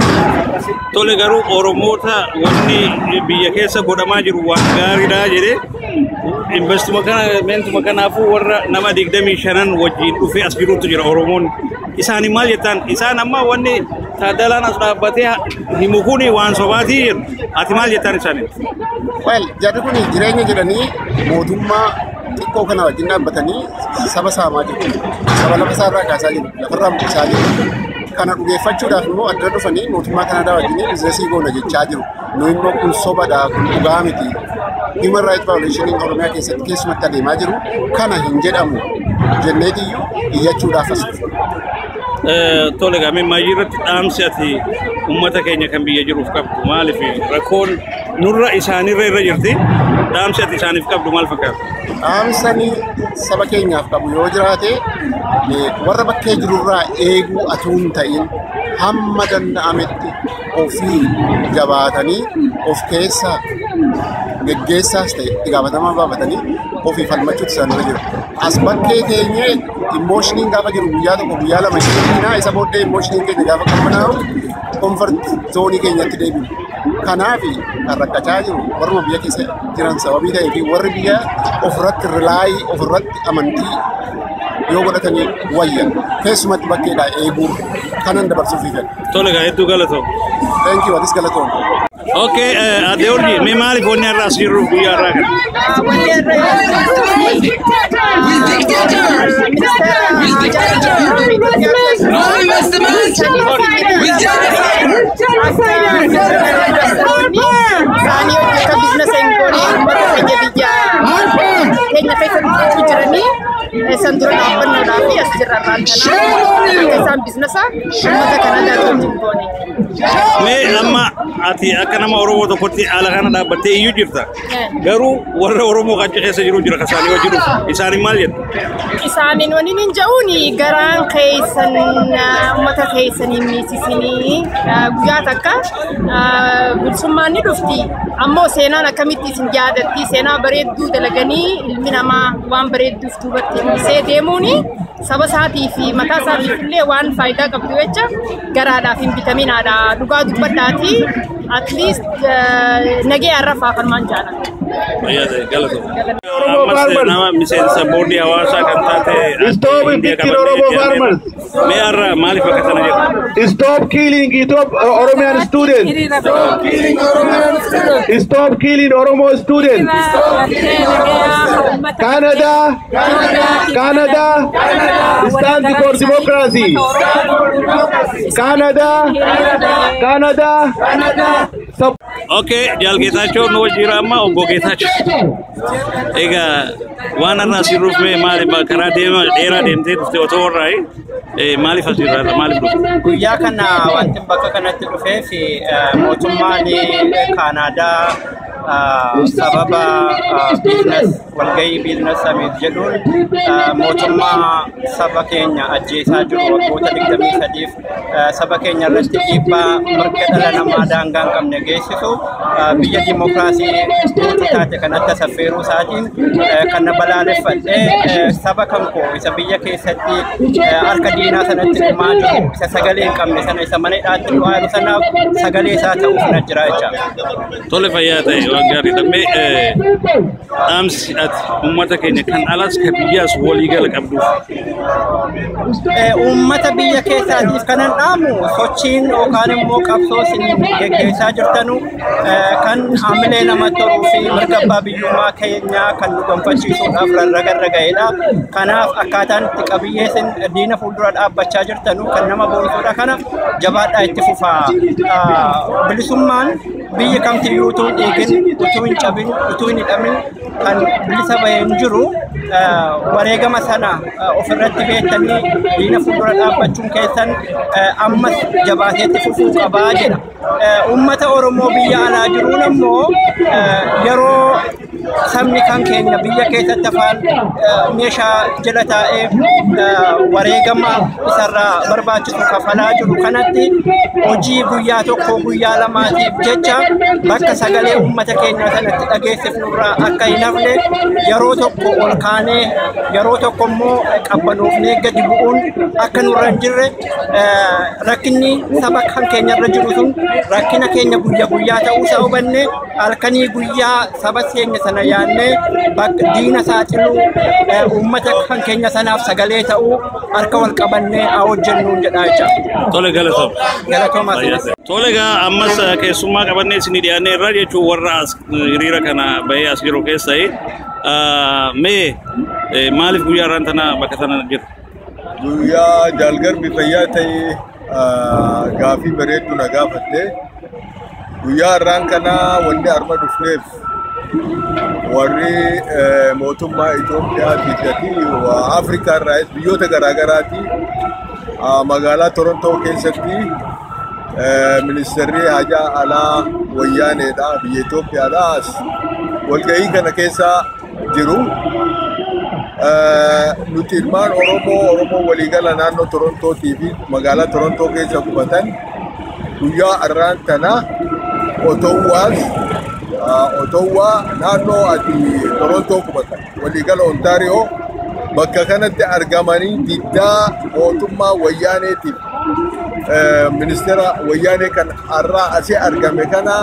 Tole, garuu Oromoota wanni biyya keessa godhamaa jiru waan gaariidha jedhee investmentuma kanaafuu warra nama 25 wajjin dhufee as jirutu jira Oromoon. Isaanii maal jettaan? Isaan amma wanni Taaddalaan as dhaabbatee himu kun waan sobaatii jedhu. Ati maal jettaan isaanii? Well, jarri kun jireenya jedhanii mootummaa xiqqoo kana wajjin dhaabbatanii saba saamaa jiru. Saba lafa isaarraa kaasaa jiru. Lafarraa buqqisaa jiru. Kana dhugeeffachuudhaaf immoo adda dhufanii mootummaa Kanaadaa wajjin business goona jechaa jiru. Nu immoo kun sobadha, kun dhugaa miti. Human rights violation Oromiyaa keessatti keessumatti adeemaa jiru kana hin jedhamu jenneetiyyuu iyyachuudhaaf as dhufu. Tole, gaamee maayii irratti dhaamsi ati uummata keenya kan biyya jiruuf qabdu maaliif, rakkoon nurra isaanirra irra jirti, dhaamsi ati isaaniif qabdu maal fakkaata? Dhaamsanii saba keenyaaf qabu yoo jiraate, warra bakkee jirurraa eeguu atuu hin ta'in hamma danda'ametti ofii jabaatanii of keessaa geggeessaas ta'e itti gaafatamaa baafatanii ofii falmachuutu isaanirra jira. As bakkee teenyee emotioniin gaafa jiru guyyaa tokko guyyaa lama ishee isa booddee emotioniin keenya gaafa qabbanaa'u comfort zone keenyatti deebinu. Kanaaf kan rakkachaa jiru warruma biyya keessa jiran sababii ta'ee fi warri biyya ofirratti rely, ofirratti amantii yoo godhatanii wayya, keessumatti bakkeedhaa eeguu kanan dabarsuuf fedha. Tole gaa, hedduu galatoom. Thank you, atis galatoom. Okay, Adde Urjii, mee maaliif wanni har'a as jirru guyyaa har'aa kana? Wanni har'a With dictators! With dictators! No investment! With genocide! Isaanii hojjeta business hin goone uummata keenya biyya keenya keessa dubbachuu jiranii san dura dhaabbannoodhaa fi as jirra irraan kana akka isaan business uummata kana wajjin goone. Mee amma ati akka nama Oromoo tokkotti haala kana dhaabbattee iyyuu jirta. Garuu warra Oromoo achi keessa jiru jira kasaanii wajjin dhufu. Isaaniin maal jettu? Isaaniin waniin hin ja'uuni garaan keessan uummata keessanii miisisinii, guyyaa takka bilisummaan ni dhufti. Ammoo seenaan akkamitti isin yaadatti? Seenaa bareedduu dalaganii ilmi namaa waan bareedduuf duubatti Dhiisee deemuuni saba isaatii fi mataa isaatiif illee waan faayidaa qabdu jecha garaadhaaf hin bitaminaadha. Dhugaa dubbadhaatii at least nagee arrafaa kanumaan jaalladha. Fayyaa ta'e, galatoomi. Ammas nama miseensa boordii hawaasaa kan taate Stop evicting Oromo farmers. Mee har'a maaliif akka sana jedhu? Stop killing Oromian students. Stop killing Oromian students. Stop killing Oromo students. Canada, Canada, stand for democracy. Canada, Canada, Okay, Jaal Geetaachoo nu wajjira amma obbo Geetaachoo. Egaa waan har'a asii dhufme maali karaa deema dheeraa deemtee dhufte otoo warraa maaliif asii irraa maaliif dhufte? Guyyaa kana wanti bakka kanatti dhufeef mootummaan Kaanaadaa sababa business walgahii business summit jedhuun mootummaa saba keenya ajjeesaa jiru waggoota 23f saba keenya irratti dhiibbaa mirga dhala namaa daangaa hin qabne geessisu biyya dimokiraasii guutuu taate kanatti affeeruu isaatiin kana balaaleffadhee, saba kan koo isa biyya keessatti harka diinaa sanatti dhumaa jiru, isa sagalee hin qabne sana, isa mana hidhaatti du'aa jiru sanaaf sagalee isaa ta'uuf na jira jecha. Tole, fayyaa ta'e, waan gaariidha. Mee dhaamsi ati uummata keenya kan alas kan biyyaas waliigala qabduuf. Uummata biyya keessaatiif kanan dhaamu, sochiin yookaan immoo qabsoo isin geggeessaa jirtanu kan hamilee namatti horuu fi mirga abbaa biyyummaa keenyaa kan nu gonfachiisuudhaaf rarragarra ga'edha. Kanaaf akkaataan itti qabiyyee isin diina fuuldura dhaabbachaa jirtanu kan nama boonsudha. Kana jabaadhaa itti fufaa. Bilisummaan biyya kamtiyyuu utuu hin dhiigin, utuu hin cabin, utuu hin hidhamin kan bilisa bahee hin jiru. Wareegama sana ofirratti beektanii diina fuuldura dhaabbachuun keessan ammas jabaateetti fufuu qabaa jedha. Uummata Oromoo biyya alaa jiruun ammoo, yeroo sabni kan keenya biyya keessatti afaan meeshaa jala taa'ee wareegama isarraa barbaachisu kafalaa jiru kanatti, hojii guyyaa tokko guyyaa lamaatiif jecha bakka sagalee uummata keenyaa sanatti dhageessifnurraa akka hin hafne, yeroo tokko ol kaanee yeroo tokko immoo qabbanoofnee gadi bu'uun akka nurra hin jirre, rakkinni saba kan keenyarra jiru sun rakkina keenya guyyaa guyyaa ta'uu isaa hubanne, halkanii guyyaa saba keenya sana yaadnee bakka diina saaxiluu, uummata kan keenya sanaaf sagalee ta'uu harka wal qabannee haa hojjennuun jedhaa jecha. Tole, galatoom. Galatoomaa isinis. Tole, egaa ammas keessummaa qabannee isinii dhiyaannee irra jechuun warra as hiriira kana bahee as jiru keessaa mee maaliif guyyaa har'aan tana bakka sana jiru? Guyyaa jaalgarbi fayyaa ta'e, gaafii bareeddu na gaafatte. Guyyaa har'aan kana wanni arma dhufneef warri mootummaa Itoophiyaa fi Afrikaa irraa biyyoota garaagaraati magaalaa Torontoo keessatti ministeerri hajaa alaa wayyaaneedha biyya Itoophiyaadha as walgahii kana keessa jiru. Nuti ilmaan Oromoo, Oromoo waliigala naannoo Torontootii fi magaalaa Torontoo keessa qubatan, guyyaa har'aan tana Otowaas, Otowaa naannoo ati Torontoo qubatan waliigala Ontaariyoo bakka kanatti argamanii diddaa mootummaa wayyaaneetiif ministeera wayyaanee kan har'aa asii argame kana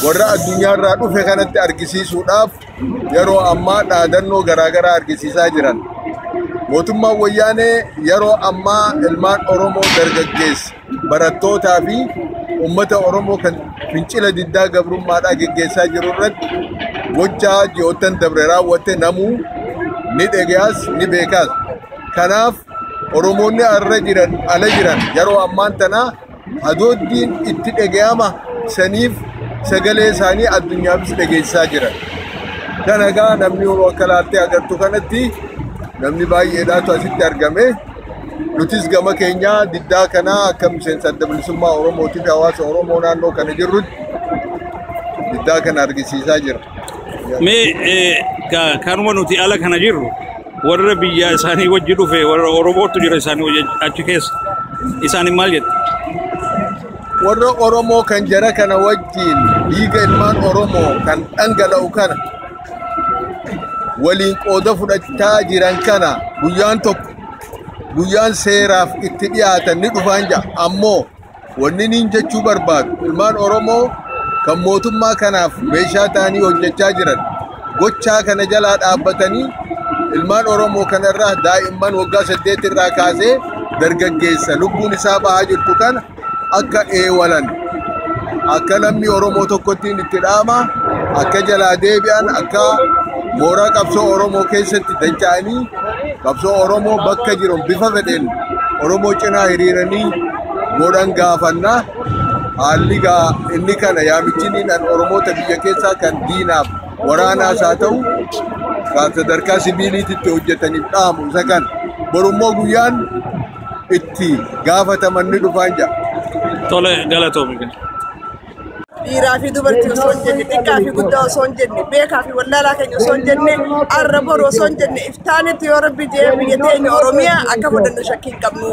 warra addunyaarraa dhufe kanatti argisiisuudhaaf yeroo ammaa dhaadannoo garaagaraa argisiisaa jiran. Mootummaan wayyaanee yeroo ammaa ilmaan Oromoo dargaggeessa barattootaa fi uummata Oromoo kan fincila diddaa gabrummaadhaa geggeessaa jiru irratti gochaa ji'oottan dabre raawwatte namuu ni dhagayaas ni beekaas. Kanaaf Oromoonni arra jiran ala jiran yeroo ammaan tana adooddiin itti dhagayama saniif sagalee isaanii addunyaafis dhageessisaa jiran. Kana egaa namni akka laaltee agartu kanatti namni baay'eedhaatu asitti argame. Nutis gama keenyaa diddaa kanaa akka miseensa adda bilisummaa Oromootii fi hawaasa Oromoo naannoo kana jirrutti diddaa kana argisiisaa jira. Mee kanuma nuti ala kana jirru warra biyya isaanii wajji dhufe, warra Oromootu jira isaanii wajji achi keessa. Isaaniin maal jette? Warra Oromoo kan jara kana wajjiin dhiiga ilmaan Oromoo kan dhangala'u kana waliin qooda fudhachaa jiran kana guyyaan tokko guyyaan seeraaf itti dhiyaatan ni dhufaan ja'a. Ammoo wanni niin jechuu barbaadu ilmaan Oromoo kan mootummaa kanaaf meeshaa ta'anii hojjechaa jiran gochaa kana jalaa dhaabbatanii ilmaan Oromoo kanarraa daa'imman waggaa 8 irraa kaasee dargaggeessa lubbuun isaa bahaa jirtu kana akka eewalan akka lammii Oromoo tokkottiin itti dhaama akka jalaa deebi'an akka mooraa qabsoo Oromoo keessatti dacha'anii qabsoo Oromoo bakka jiru bifa fedheen Oromoo cinaa hiriiranii godhan gaafannaa. Haalli gaa inni kana yaamichiniin Oromoota biyya keessaa kan diinaaf waraanaas haa ta'u kan sadarkaa sibiiliitti hojjetaniif dhaamu isa kana. Borummoo guyyaan itti gaafataman ni dhufaan jira. Tole galatoomi. Dhiiraa fi dubartii osoo hin jenne, xiqqaa fi guddaa osoo hin jenne, beekaa fi wallaalaa keenya osoo hin jenne, arra boru osoo hin jenne, iftaanitti yoo rabbi jee biyya teenya Oromiyaa akka fudhannu shakkii hin qabnu.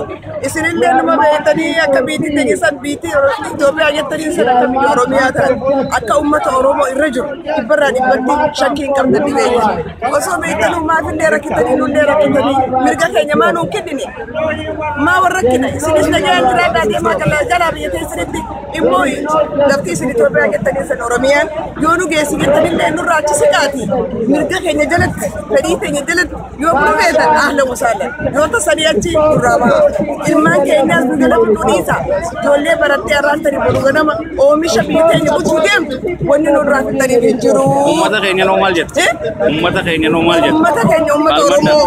Isinillee numa beektanii akka biyyi teenya san biyyi Itoophiyaa jettanii san akka biyya Oromiyaa ta'an akka uummata Oromoo irra jiru dhibbarraa dhibbatti shakkii hin qabdan ni beekna. Osoo beektanuu maafillee rakkitanii nullee rakkitanii mirga keenya maa nuun kennine maa warra rakkina isinis nagaan jiraadhaa deemaa jalaa biyya teessanitti immoo lafti isin Itoophiyaa jettanii san Oromiyaan yoo nu geessi jettanillee nurraa achi siqaati mirga keenya jalatti fedhii teenya jalatti yoo nu feetan ahlan wasaalan yoo tasanii achi nurraa baha ilmaan keenyaas nu jala fixuu dhiisa ijoollee barattee arraantanii boru ganama oomisha biyya teenya bulchuu deemtu wanni nurraa fixaniif hin jiru. Uummata keenya noo maal jette? Uummata keenya noo maal jette? Uummata keenya uummata Oromoo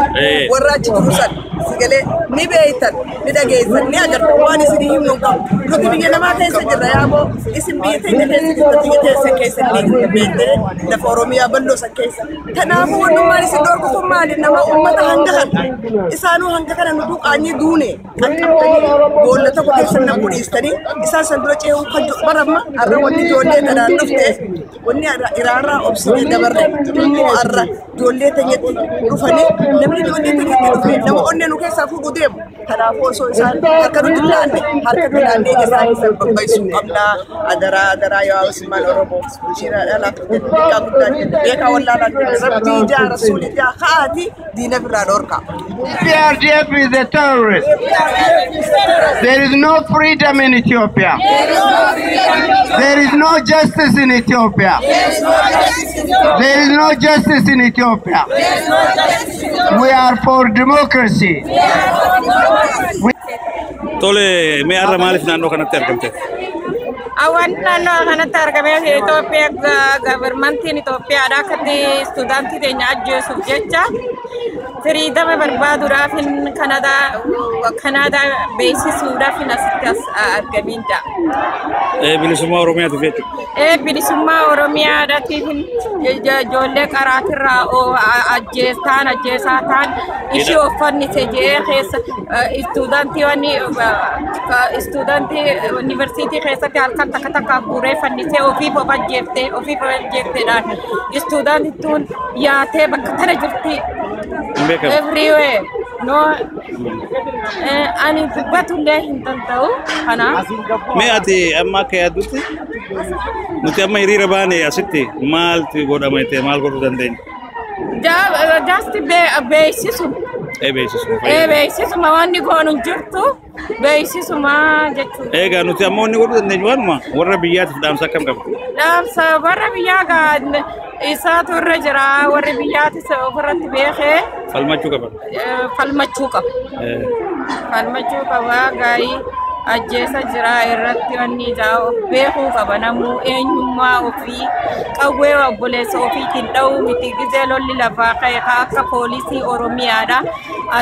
warra achi jiru san sigalee ni beeytan ni dhageessan ni agartan waan isinii himnu hin qabu nuti biyya namaa keessa jirra yaaboo isin biyya teenya keessa jirta biyya teessan keessa illee beektee lafa Oromiyaa bal'oo san keessa kanaafuu wannummaan isin dhorku kun maali nama uummata hanga kana isaanuu hanga kana nu duqaanyii duune qaqqabtanii boolla tokko keessa na budhiistanii isaan san dura ce'uu kan baramma har'a wanni ijoollee tanaan dhufte wanni iraarraa obsinee dabarre immoo har'a ijoollee teenyatti dhufanii namni ijoollee teenyatti dhufe nama onnee nu keessaa fuudhuu deemu kanaafuu osoo isaan harka nuti laanne harka nu laannee isaan isaan babbaisuu qabnaa adaraa adaraa yaa Usmaan Oromoo isheen dhalaaf xiqqaa guddaa jenne beekaa wallaalaa jenne rabbii ijaa rasuul ijaa ka'aati diina birraa dhorka. EPRDF is a terrorist. There is no freedom in Ethiopia. There is no justice in Ethiopia. There is no justice in Ethiopia. We are for democracy. Tole mee har'a maaliif naannoo kanatti argamte? Wanti naannoo kanatti argame Itoophiyaa gavarmantiin Itoophiyaadha akkatti istuudaantii teenya ajjeesuuf jecha firiidama barbaaduudhaaf Kanaadaa beeksisuudhaaf asitti as argameen jira. Bilisummaa Oromiyaatiif jechuudha. Bilisummaa Oromiyaadhaatiif ijoollee qaraatirraa ajjeestaan ajjeesaa ta'an ishii uffannise jedhee keessa istuudaantii yuunivarsiitii keessatti halkan takka takka guuree fannisee ofiif of ajjeeftee ofiif of ajjeefteedhaan istuudaantituun yaatee bakka tana jirti. Everywhere. No, ani dubbatullee hin danda'u kanaaf. Mee ati amma akka yaaddutti nuti amma hiriira baane asitti maaltu godhama jettee maal godhuu dandeenya? Just beeksisuma. Beeksisuma. Beeksisuma wanni goonu hin jirtu beeksisuma jechuudha. Egaa nuti amma wanni godhuu dandeenyu waanuma warra biyyaatiif dhaamsa akkam qabna? Dhaamsa warra biyyaa gaa isaatu irra jira warri biyyaatis ofirratti beekee. Falmachuu qaba. Falmachuu qaba. Falmachuu qaba gaa'ii ajjeesa jira irratti wanni ijaa of beekuu qaba namuu eenyummaa ofii qawwee obboleessa ofiitiin dha'uu miti gizee lolli lafaa ka'e akka poolisii Oromiyaadha.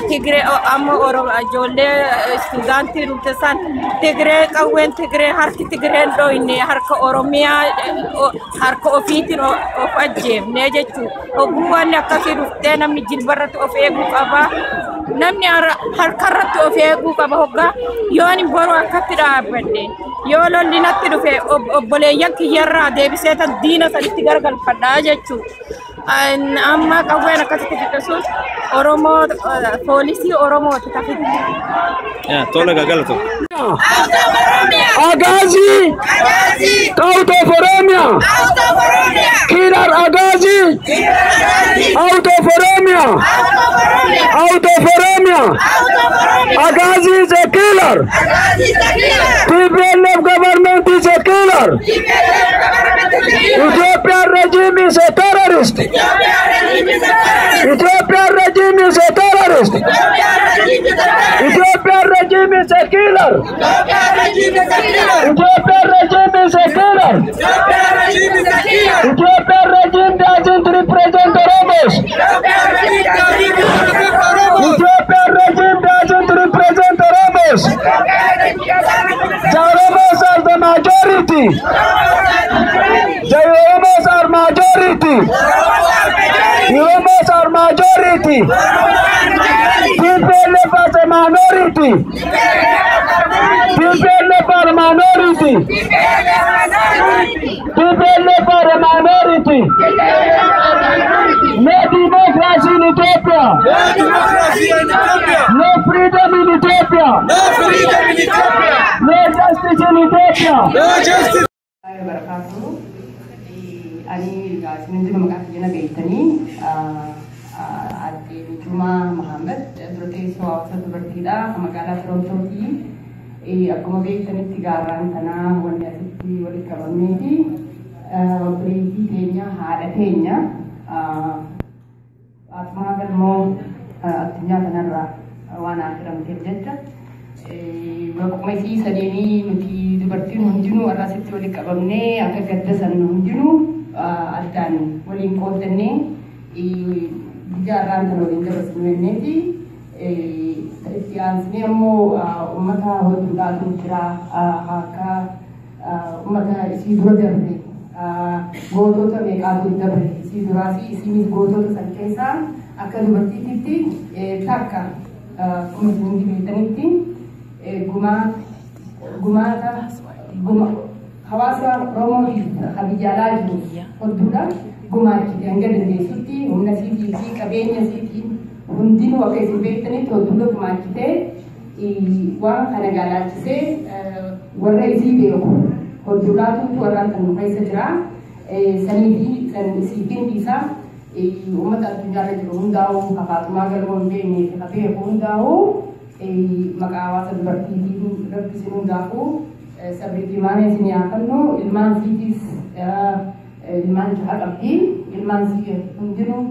Tigree amma ijoollee istuudaantii dhufte san Tigree qawween Tigree harki Tigreen dhoyne harka Oromiyaa harka ofiitiin of ajjeefne jechuudha. Oguu wanni akkasii dhuftee namni jilbarratti of eeguu qaba. Namni harkarratti of eeguu qaba hoggaa yoon boru akkatti dhaabbadhe yoo lolli natti dhufe obboleeyyan kiyyarraa deebisee tan diina sanitti gargalfadhaa jechuudha. Amma qawween akkasitti fixisuun Oromoo poolisii Oromooti tafitti. Tola gagalatu. Agazi! Out of Oromia! Killer Agazi! Out of TPLF government is a killer. Ethiopian regime is a terrorist. Ethiopian regime is a terrorist. Ethiopian regime is a killer. Ethiopian regime is a killer. Ethiopian regime doesn't represent Oromos. Ethiopian regime doesn't represent Oromos. The Oromos are the majority. The Oromos are majority. The Oromos are majority. TPLF are a minority. TPLF are minority. TPLF are a minority. No democracy in Ethiopia. No democracy in Ethiopia. No freedom in Ethiopia. No freedom in Ethiopia. No justice in Ethiopia. No justice. Ani isin maqaa kiyya beektanii Aadde Jumaa Mahammad dura teessoo hawaasa dubartiidha magaalaa Torontooti. Akkuma beektanitti gaarraan tanaa wanni asitti walitti qabamnee fi obboleettii teenya haadha teenya Faatumaa Galmoo addunyaa kanarraa waan argamteef jecha Akkuma isii sadeenii nuti dubartiin hundinuu har'a asitti walitti qabamnee akka gadda san hundinuu addaan waliin qooddannee guyyaa har'aan kana waliin dabarsinu jenneeti. Itti aansinee ammoo uummata hedduudhaatu jira akka uummata isii dura darbe gootota meeqaatu darbe isii duraa fi isiinis gootota san keessaa akka dubartiitti takka akkuma isin hundi beektanitti gumaata hawaasa Oromoo fi biyya alaa jiru hedduudha gumaachite hanga dandeessutti humna siitii fi qabeenya siitiin hundinuu akka isin beektanitti hedduudha gumaachite waan kana gaalachisee warra isii beeku hedduudhaatu warraan kan nu keessa jira. Sanii fi isiitiin isaa uummata addunyaarra jiru hundaa'uu Faatumaa Galmoo hin beekne ka beeku hundaa'uu maqaa hawaasa dubartiitiin rabbi isin hundaafuu sabrii fi imaana isin yaafannu ilmaan siitis ilmaan jaha qabdi ilmaan sii hundinuu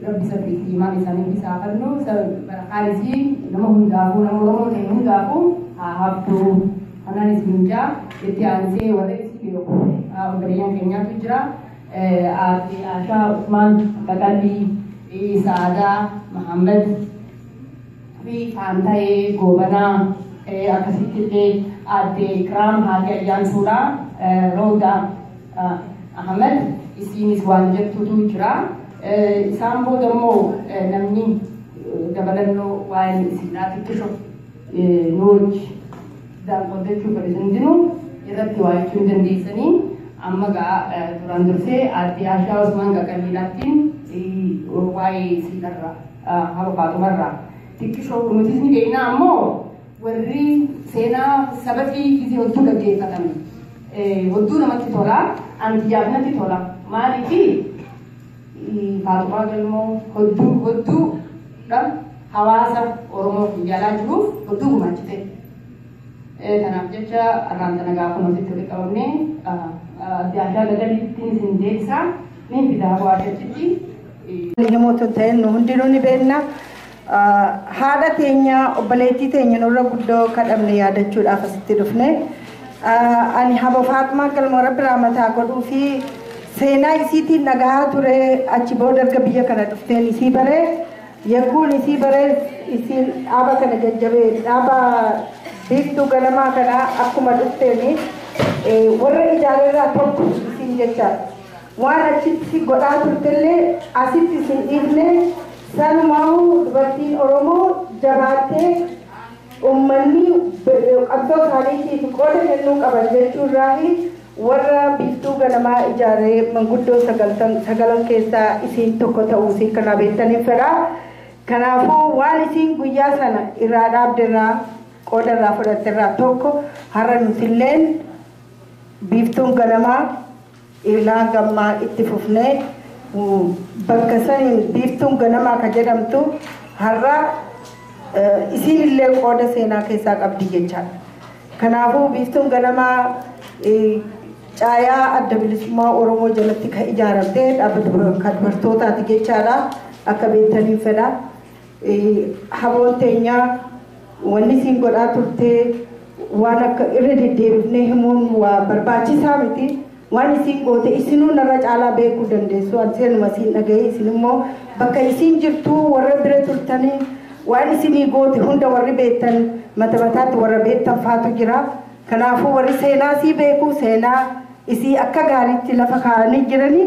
rabbi sabrii fi imaana isaanii isaafannu barakaan isii nama hundaafuu nama Oromoo ta'e hundaafuu haa haftu kanaan isin jaa itti aansee warra isii beeku obboleeyyan keenyaatu jira Aadde Ashaa Usmaan Qaqallii Saadaa Mahammad fi Faantayee Goobanaa akkasitti illee Aadde Ikiraam Haati Ayyaansuudha Rooda Ahmed isiinis waan jettutu jira. Isaan booda immoo namni dabalannoo waa'ee isiidhaa xiqqisho nu wajji daanqoddachuu fedhe hundinuu irratti waa jechuu hin dandeessanii amma gaa duraan dursee Aadde Ashaa Usmaan Qaqalliidhaattiin waa'ee isiidharraa haba Faatumarraa xiqqishoo nutis ni beekna ammoo warri seenaa saba fi gisee hedduu gaggeeffatan hedduu namatti tola antiyyaaf natti tola maaliifi Faatumaa Galmoo hedduu hedduudha hawaasa Oromoo biyya alaa jiruuf hedduu gumaachite. Kanaaf jecha har'aan tana gaafa nuti walitti qabamnee Aadde Ashaa Qaqalliittiin isin deebisaa ni fidaa bu'aa achitti. Himoota ta'een nu hundinuu ni beekna. Haadha teenya obboleettii teenya nurra guddoo kadhabne yaadachuudhaaf asitti dhufne. Ani haba Faatumaa Galmoo Rabbi rahmataa godhuu fi seenaa isiitiin dhagahaa ture achi booda erga biyya kana dhufteen isii bare yegguun isii bare isiin dhaaba kana jajjabee dhaaba biiftuu ganamaa kana akkuma dhufteeni warra ijaarerraa tokko isiin jecha waan achitti godhaa turtellee asitti isin dhiifne sanumaa'uu dubartiin Oromoo jabaattee uummanni qabsoo isaaniitiif qooda kennuu qaban jechuurraahi warra biiftuu ganamaa ijaaree manguddoo sagalan keessaa isiin tokko ta'uu isii kana beektaniif fedha. Kanaafuu waan isiin guyyaa sana irraa dhaabderraa qooda irraa fudhatterraa tokko har'a nutilleen biiftuun ganamaa ilaa gammaa itti fufnee bakka saniin biiftuun ganamaa ka jedhamtu har'a Isiin illee qooda seenaa keessaa qabdi jechaadha. Kanaafuu biiftuun ganamaa caayaa adda bilisummaa Oromoo jalatti kan ijaaramte dhaabbata kan dubartootaati jechaadha. Akka beektaniin fedha. Haboon teenyaa wanni isiin godhaa turtee waan akka irra deddeebifnee himuun waa barbaachisaa miti. Waan isiin goote isinuu narra caalaa beekuu dandeessu. Ani seenuma isiin dhaga'e isin immoo bakka isiin jirtu warra bira turtanii waan isinii goote hunda warri beektan mata mataatti warra beektan faatu jira. Kanaafuu warri seenaa isii beeku seenaa isii akka gaariitti lafa kaa'anii jiranii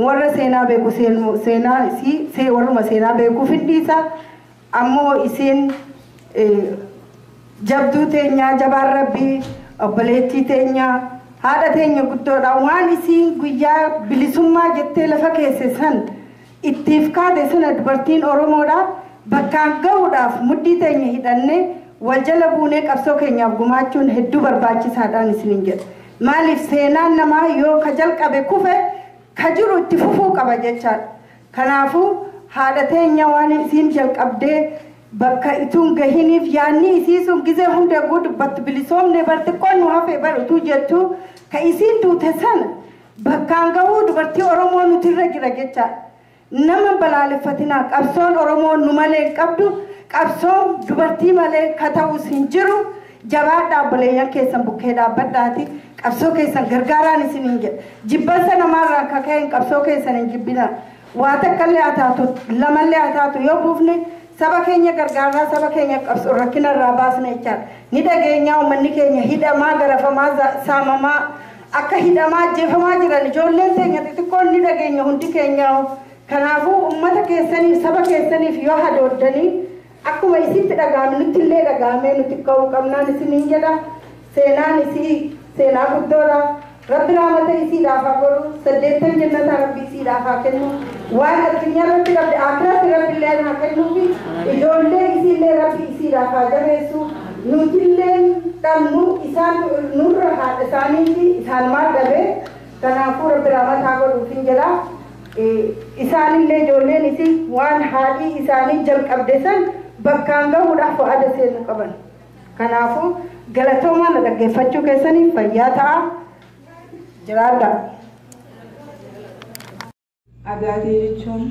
warra seenaa beeku seenaa isii warruma seenaa beekuuf hin dhiisa. Ammoo isiin jabduu teenyaa jabaan rabbii obboleettii teenyaa haadha teenya guddoodha. Waan isiin guyyaa bilisummaa jettee lafa keesse san ittiif kaate sana dubartiin Oromoodha. Bakkaan gahuudhaaf muddii teenya hidhannee wal jala buunee qabsoo keenyaaf gumaachuun hedduu barbaachisaadhaan isiniin jedha. Maaliif seenaan namaa yoo ka jalqabe kufe ka jiru itti fufuu qaba jechaadha. Kanaafuu haadha teenya waan isiin jalqabdee bakka ituun gahiniif yaadni isii sun gizee hunda guutubbatti bilisoomne bar xiqqoon nu hafe bar utuu jettu ka isiin duute sana bakkaan gahuu dubartii Oromoo nutirra jira jechaadha. Nama balaaleffatinaa qabsoon Oromoo nu malee hin qabdu qabsoon dubartii malee ka ta'us hin jiru. Jabaadhaa obboleeyyan keessan bukkee dhaabbadhaati qabsoo keessan gargaaraan isin hin jedha. Jibbansa namaarraan ka ka'een qabsoo keessan hin jibbinaa. Waa takkallee haa taatu lamallee haa taatu yoo buufne saba keenya gargaaraa saba keenya qabsoo rakkinarraa baasna jechaadha. Ni dhageenyaa uummanni keenya hidhamaa garafamaa saamamaa akka hidhamaa ajjeefamaa jiran ijoolleen teenya xixiqqoon ni dhageenya hundi keenyaa. Kanaafuu uummata keessaniif saba keessaniif yoo hadooddanii akkuma isitti dhaga'ame nutti illee dhaga'amee nuti ka'uu qabnaan isiniin jedha. Seenaan isii seenaa guddoodha. Rabbi raamata isiidhaaf haa godhu. 80 jannataa rabbi isiidhaaf haa kennu. Waan addunyaa irratti qabde akhiratti rabbi illee haa kennuufi ijoollee isiillee rabbi isiidhaaf haa jabeessu. Nutillee dhabnu isaan nurra haadha isaaniiti isaan maal dhabee kanaafuu rabbi raamata haa godhuuf hin jedha. Isaanillee ijoolleen isii waan haadhii isaanii jalqabde san bakkaan gahuudhaaf wa'ada seenuu qaban. Kanaafuu galatoomaa na dhaggeeffachuu keessaniif fayyaa ta'a. Jiraadha. Adaatee jechuun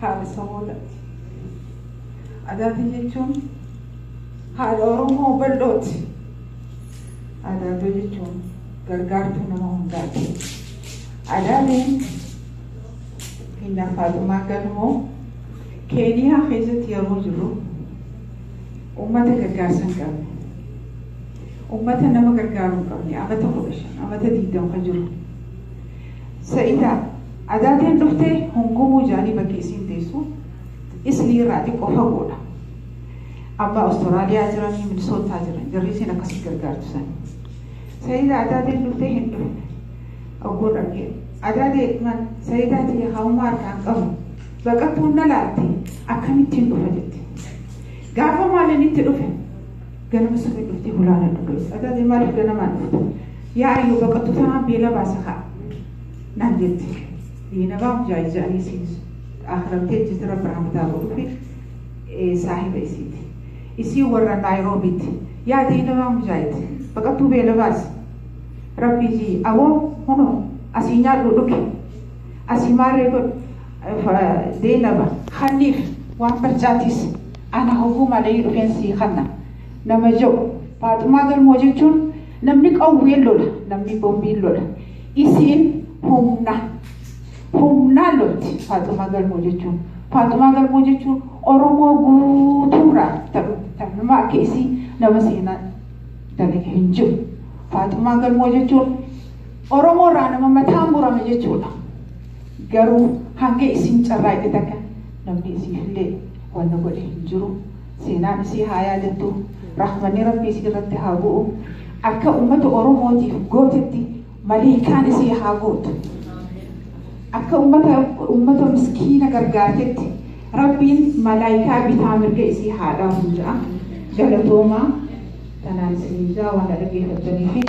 haadha saboolaati. Adaatee jechuun haadha Oromoo bal'ooti. Adaatee jechuun gargaartuu nama hundaati. Adaateen Hinna Faaxumaa Galmoo Keeniyaa keessatti yeroo jirru uummata gargaarsa hin qabne, uummata nama gargaaruu hin qabne, amata 15, amata 20 kan jiru. Sa'idaa adaateen dhuftee hongomuu jaanii bakka isiin teessu islii irraa xiqqoo fagoodha. Amma Awustiraaliyaa jiranii, Minisootaa jiran, jarri isiin akkasitti gargaartu san. Sa'idaa adaateen dhuftee hin dhufne. Ogguun argee adaatee man sa'idaa tiyya haa'ummaa harkaan qabu baqattuun na laatte akkamittiin dhufa jette. Gaafa maaliin itti dhufe ganama suphee dhuftee hulaana dhufe. Adaatee maaliif ganamaan dhufte? Yaa ayyuu baqattuu tanaan beela baasa kaa naan jette. Diinabaa mujaaja'anii isiin akhiramtee jirti rabbi rahmataa godhuufi saahiba isiiti. Isii warra Naayiroobiitti. Yaa diinabaa mujaajite baqattuu beela baasa. Rabbi jii awoo hunoo asii nyaadhu dhuge asii maarree godhu deenaba hanniif waan barcaatis ana hoguu malee dhufeen sii kanna nama jedhu Faaxumaa Galmoo jechuun namni qawween lola namni boombiin lola isiin humna humnaan lolti Faaxumaa Galmoo jechuun Faaxumaa Galmoo jechuun Oromoo guutuurraa nama akka isii nama seenaa dalage hin jiru. Faaxumaa Galmoo jechuun Oromoo irraa nama mataan murame jechuudha. Garuu hanga isin carraaqe takka namni isiifillee wanna godhe hin jiru. Seenaan isii haa yaadattu. Rahmanni Rabbii isii irratti haa bu'u. Akka uummata Oromootiif gootetti maleekaan isii haa gootu. Akka uummata miskiina gargaartetti Rabbiin malaayikaa bitaa mirga isii haa dhaabu jedha. Galatoomaa tanaan isin jaa waan dhaggeeffattanii fi